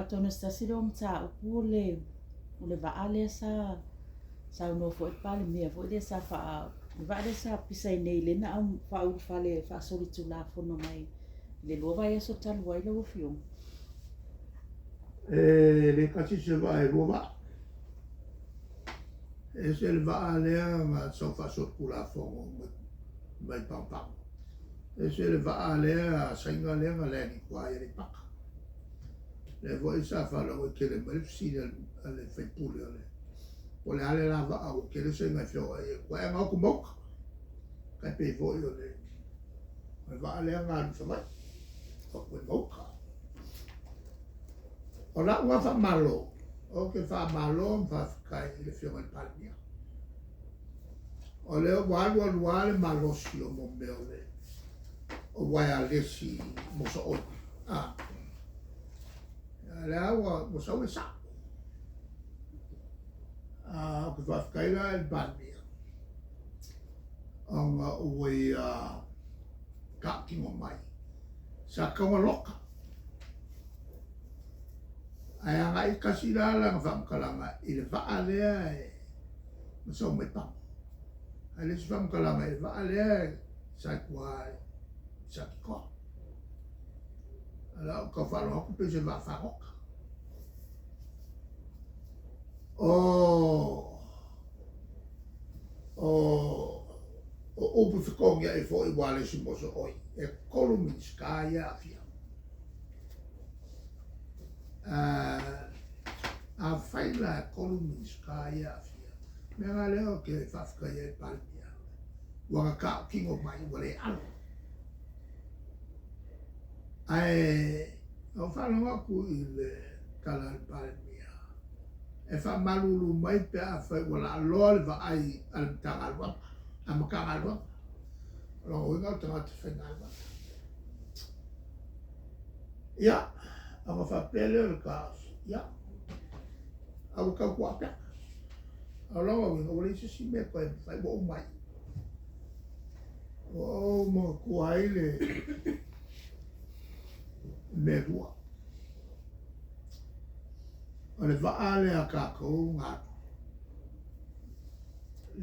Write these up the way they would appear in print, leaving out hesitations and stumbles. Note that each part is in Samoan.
Atonu o se tasi lea o mataupu o le o le vaa lea sa saunoa foi le Palemia foi lea sa faa le vaa lea sa pisa i nei lea na faaulufale faasolitulafono mai i le 2 vaiaso talu ai lau Afioga. E le tasi se vaa, e 2 vaa. E ese le vaa lea na sau faasolitulafono mai Pagopago. E ese le vaa lea a Saina lea na land i tua i Aleipata. Lea foi sa faalauaitele mai le fesili a le sui usufono o le po o le a le la vaa ua tele Saina e feoai ai i tua, ae na o atu ma uta. Tai pei foi o le vaa lea na alu i Savaii, o atu ai ma uta. O lau lava faamalo, ou te faamalo ma faafetai i le Afioga i le Palemia. O lea ua alu alu lava le malosi o mo mea o le o uaealesi mosooi. A lea ua sau le sao. Ou te faafetai la i le Palemia ona ua ia tautino mai sa tau loka. Ae agai tasi la lana faamatalaga i le vaa lea e na sau mai Pago. Ae le isi faamatalaga i le vaa lea sa i tua i Satitoa. A o lau tau faalogo atu pei se vaa fagota. O upu fetogiai foi ua le isi mosooi, e 3 Minisita ia e aafia. Afai la e 3 Minisita ia e aafia, mea la lea ou te faafetai ai i le Palemia, ua na tautino mai ua le alo. Ae na ou faalogo atu i le tala a le Palemia, e faamalulu mai pe afai ua laaloa le vaai a le Matagaluega, a Matagaluega. O lona uiga o le tagata faigaluega. Ia, ona faapea lea o le taofi, ia, a ua tautuaupega. O lona uiga ua leai se isi mea e toe mafai, ua uma ai. Ua ou manatua ai le mea e 2. O le vaa lea a tatou na alu, e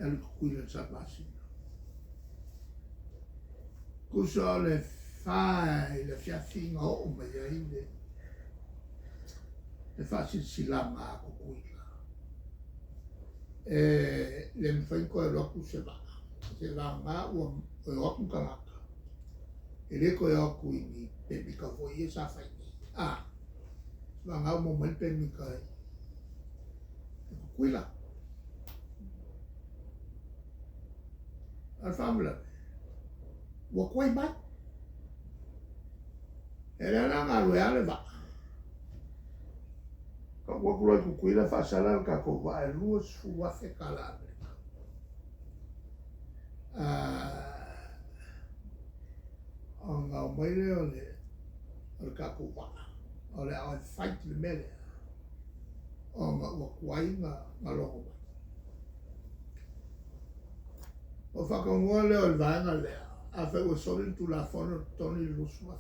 alu i Tutuila i le sala masina. Tusa o le 4 i le afiafi na oo mai ai le faasilasilaga a Tutuila. E le mafai ona toe alu atu se vaa. Se vagana ua o atu ni tagata, e le toe o atu i ni pemita foi ia sa fai nei. Vagana ua maua mai le pemita i Tutuila. A o le faalavelave, ua tuai mai. E lea la galue lava le vaa. Tau atu loa i Tutuila faasala le tatou vaa e $20,000 tala Amerika. Ona omai lea o le tatou vaa, o le a fight le mea lea, ona ua tuai na logo mai. O faataunua lea o le vaega lea, afai ua soli le Tulafono, totogi le $20,000.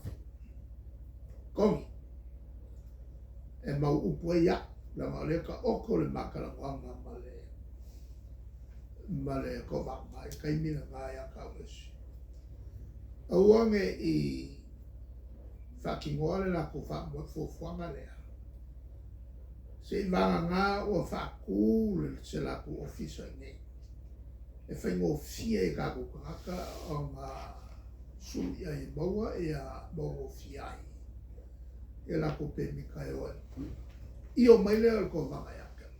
Totogi. E mau upu ai au, leaga o lea taoto le matalanoaga ma le Kovana i le taimi lena ia Kaulesi. Aua ne i faatinoa le latou fuafuaga lea, se i vagana ua faatu se latou ofisa i nei. E faigofie i tatou tagata ona sulu i ai e maua ia maugofie ai ia latou pemita e o ai. Io mai lea o le Kovana ia te au.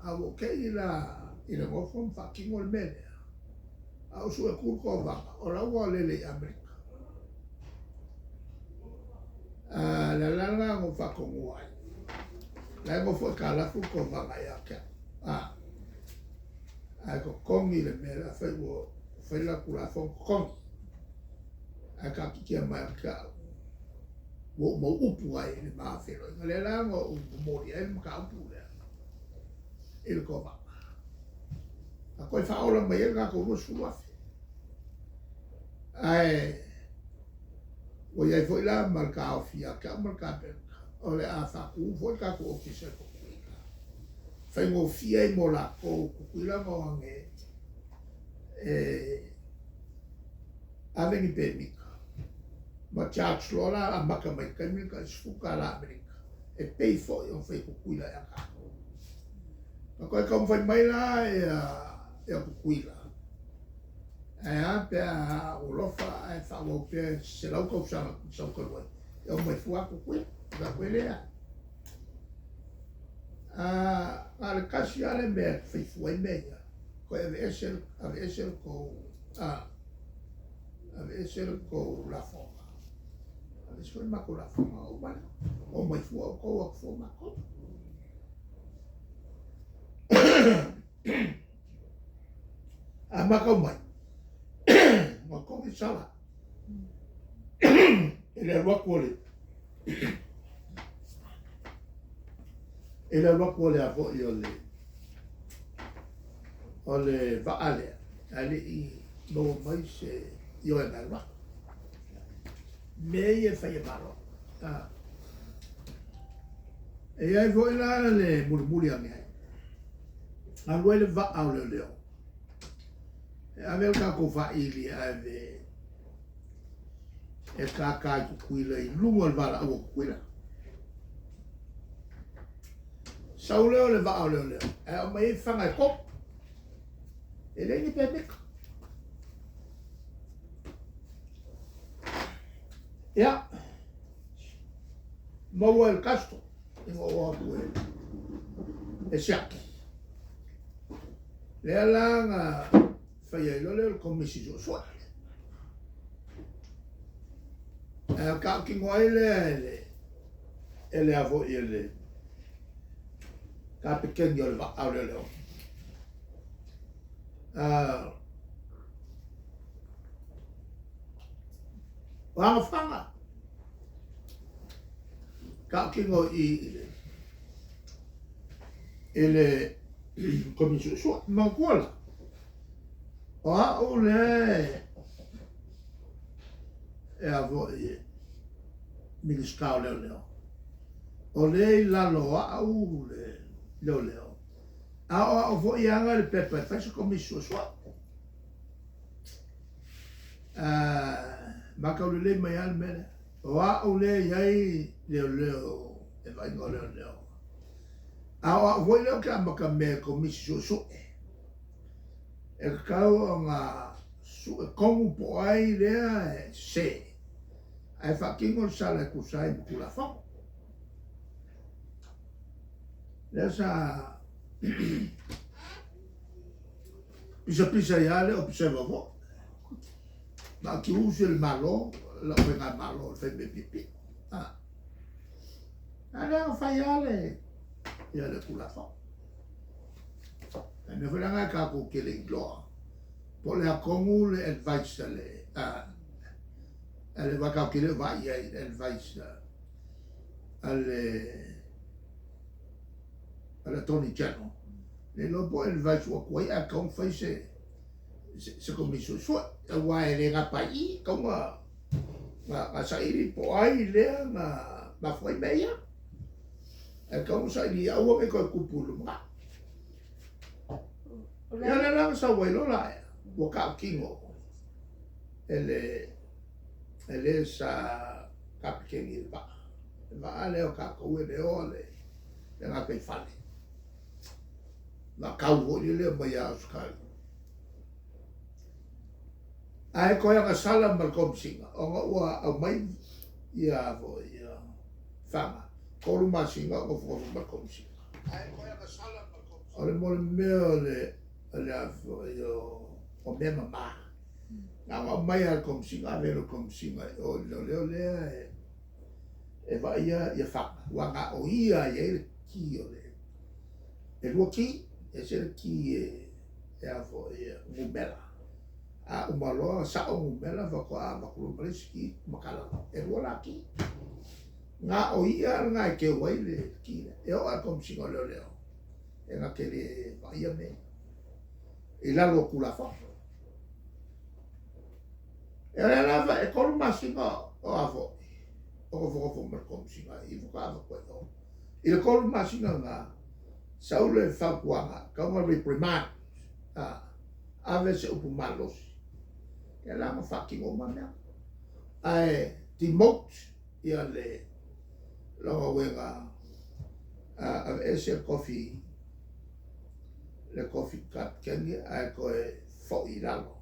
A ua tei la i le nofo ma faatino le mea lea, a ou sue atu le Kovana, o la ua lele i Amerika. Le ala lena na ou faatonuina ai. La e nofo aitalafu le Kovana ia te au. Ae totogi le mea lea, afai ua fai la Tulafono totogi. Ae taatitia mai ia te au, ua ou mau upu ai i le ma feiloaiga. Lea la na ou momoli ai le mataupu lea i le Kovana. A toe faaola mai ai le tatou $20,000. Ae Ua i ai foi la ma le taofi ia te au ma le Kapeneta, o le a faatu foi le tatou Ofisa i Tutuila, e faigofie ai mo latou Tutuila na o age e ave ni pemita ma charge loa la amata mai le taimi le tai $10 Amerika e pei foi ona fai e Tutuila ia tatou. Na toe taumafai mai la ia Tutuila, ae a pe a ou alofa ae faaauau pea 100 tausaga na sau talu ai, e omai fua atu Tutuila. Ou fai atu, e leai. Na o le tasi lava le mea e fai fua ai mea ia, toe aveese, aveese le tou, aveese le tou lafoga, aveese foi le matou lafoga, ona uma lea. Omai fua outou, o atu fua matou. A matau mai, ua togi sala i le alu atu o le i le alu atu o le a foi o le o le vaa lea, ae le i maua mai se ioega e alu atu. Mea ia e fai e Malo. E i ai foi la le mulimuli ane ai, alu ai le vaa o leoleo, e ave le tatou faili e ave e tata i Tutuila i luga o le valaau a Tutuila. Sau lea o le vaa o leoleo, ae aumai ai fana e tolu. E leai ni pemita. Ia, maua e le custom ina ua o atu e siaki. Lea la na fai ai loa lea o le Komisi Suesue. Ae tautino ai lea e le e le a foi e le kapeteni o le vaa o leoleo. O Agafaga, tautino i i le Komisi Suesue. Manatua la, o au lea e a foi e Minisita o Leoleo, o lea i lalo o au le leoleo, a o au foi e ana le pepa e fai se Komisi Suesue. Matau lelei mai lava le mea lea. O au lea e i ai leoleo, le vaaiga o leoleo. A o au foi lea ou te amata mea e Komisi Suesue. E tatau ona sue tonu po o ai lea e sese, ae faatino le sala e tusa ai ma Tulafono. Lea sa pisapisa ai lava le Observer foi. Ma accuse le Malo, lau faigamalo o le fai mea piopio. A lea na fai lava le, ia le Tulafono. Ae mea foi la lena tatou te le iloa po o le a tonu le advice a le, a le, aua tatou te le o vaai i ai i le advice a le, a le Attorney General. Le iloa po o advice ua atu ai ae tatau ona fai se, se Komisi Suesue. Aua e le gata ai i i, tatau ona saili po o ai lea na mafua ai mea ia. Ae tatau ona saili ia aua ne i toe tupu i lumanai. Ia lea la na sau ai loa la, ua tautino e le e le sa kapeteni i le vaa. Le vaa lea o tatou e le oa le gataifale. Vaa tau foi lea mai ia Ausetalia. Ae toe agasala ma le Komesina ona ua aumai ia foi ia faga, 3 masina o nofonofo ma le Komesina. O le mo le mea o le o le a foi o mea mama. Na ona aumai lava e le Komesina ave le Komesina i o i le leoleo lea e vaaia ia faga, aua na o ia e i ai le ki o le e lua ki, ese le ki e a foi e numera. A uma loa sao numera faatoa avatu loa ma le isi ki matala loa. E lua la ki. Na o ia lena e keu ai le ki lea. E oo lava i le Komesina o Leoleo e na te le vaaia mea ia i lalo o Tulafono. E o lea lava e 3 masina O a foʻi o nofonofo ma le Komesina i faatoa avatu ai o. I le 3 masina lena, sau le fautuaga, tatau ona reprimand, a, ave se upu malosi. Ia la na faatino uma mea. Ae demote ia le lona uiga, aveese le tofi, le tofi kapikeni ae toe foʻi i lalo.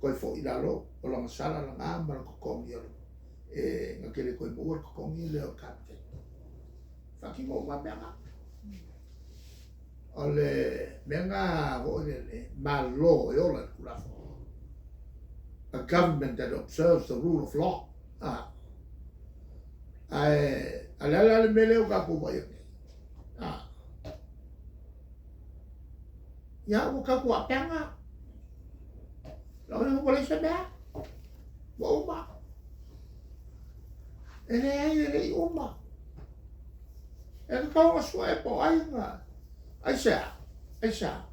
Toe foʻi i lalo o lona sala lena ma le totogi o le e na te le toe maua le totogi lea o le kapikeni. Faatino uma mea na. O le mea na foi lele, malo e ola i le Tulafono. A government that observes the rule of law. Ah. Ae, a le ala le mea lea o tatou vaai atu nei. Ah. Ia, ua tatou aapeaga. Lau ua leai se mea. Ua uma. E leai, e le i uma. E tatau ona sue po o ai na aisea, aisea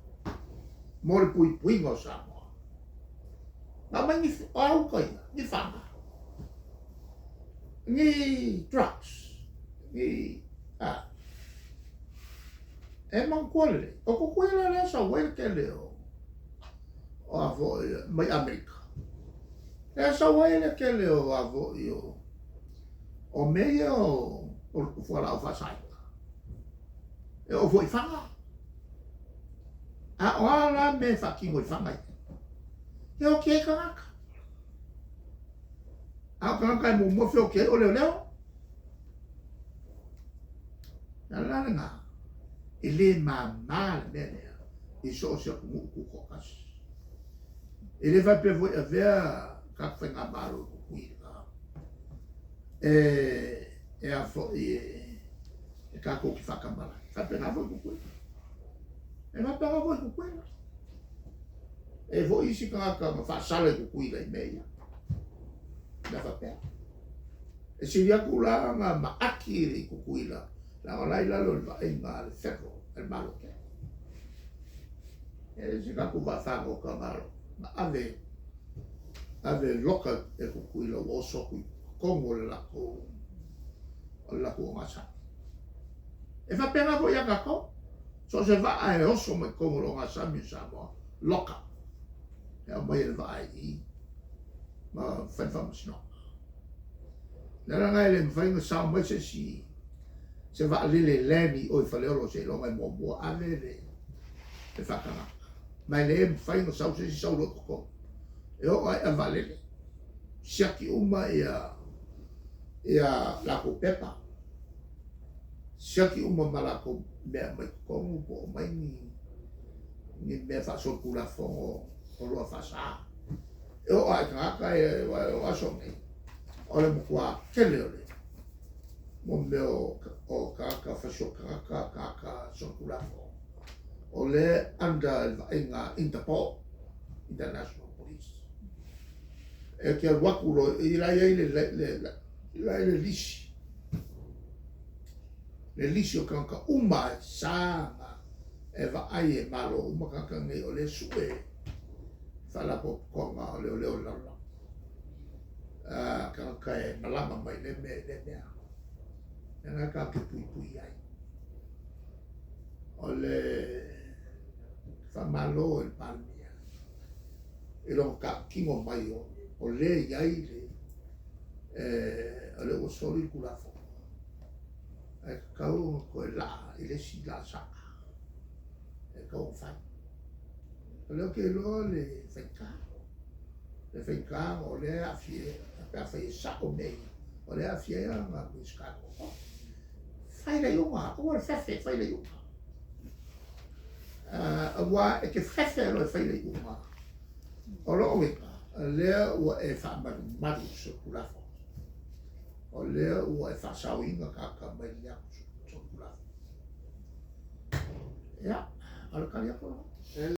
mo le puipuiga o Samoa. Na aumai ni o a uta ia, ni faga, ni drugs, ni a. E manatua lelei, o Tutuila lea sau ai le tele o o a foi mai Amerika. Lea sau ai le tele o a foi o mea ia o fualaau faasaina. E oo foi i Faga. A o a la mea e faatino i Faga ia? E oti ai tagata. A o tagata e muamua feoti ai o leoleo. O le ala lena, e le māmā le mea lea i so o se atunuu tutoatasi. E le faapea foi e avea tatou faigamalo i Tutuila e a foi e tatou te faatamala ai. E faapena foi i Tutuila. E faapena foi i Tutuila. E i ai foi isi tagata na faasala i Tutuila i mea ia. Mea faapea. E sili atu la ona maaki i Tutuila, leaga o la e i lalo o le vaaiga a le Federal, a le Malo tele. E le se tatou vaafagota na ave, ave loka e Tutuila ua oso atu i totonu o le latou, o le latou ogasami. E faapena foi ia tatou, so o se vaa e oso mai totonu o le ogasami o Samoa, loka, e aumai e le vaa i i ma fai le faamasinoga. O le ala lena e le mafai ona sao mai se isi se vaalele land i o i Faleolo seiloga e muamua ave le faatagaga. Ma e le mafai ona sau se isi sau loa i totonu. E oo lava i ave vaalele, siaki uma ia ia latou pepa, siaki uma ma latou mea mai totonu po o aumai ni mea faasolitulafono o loa faasa. E oo lava i tagata o aso nei, o le matua tele o le mo mea o tagata fasioti tagata, tagata solitulafono, o lea under le vaaiga Interpol, International Police. E te alu atu loa, i la i ai le, le, la i le lisi, le lisi o tagata uma e sa na e vaai e Malo uma tagata nei o lea sue faalapotopotoga o leoleo i le lalolagi. Tagata e malama mai lea mea i lea mea. Mea na tatou te puipui ai. O le faamalo i le Palemia i lona tautino mai o lea i ai le o lea ua soli le Tulafono ae tatau ona toe laa i le isi laasaga e tatau ona fai. O lea ou te iloa le faigata, le faigata o lea e aafia pe afai e sao mea ia, o lea e aafia ai ana Minisita toatolu. Fai le iuga, aua le fefe, fai le iuga. Aua e te fefe loa e fai le iuga, o lou uiga, lea ua e faamalumalu i se Tulafono. O lea ua e faasaoina tagata mai le atu Tulafono. Ia, o le tali atu lena.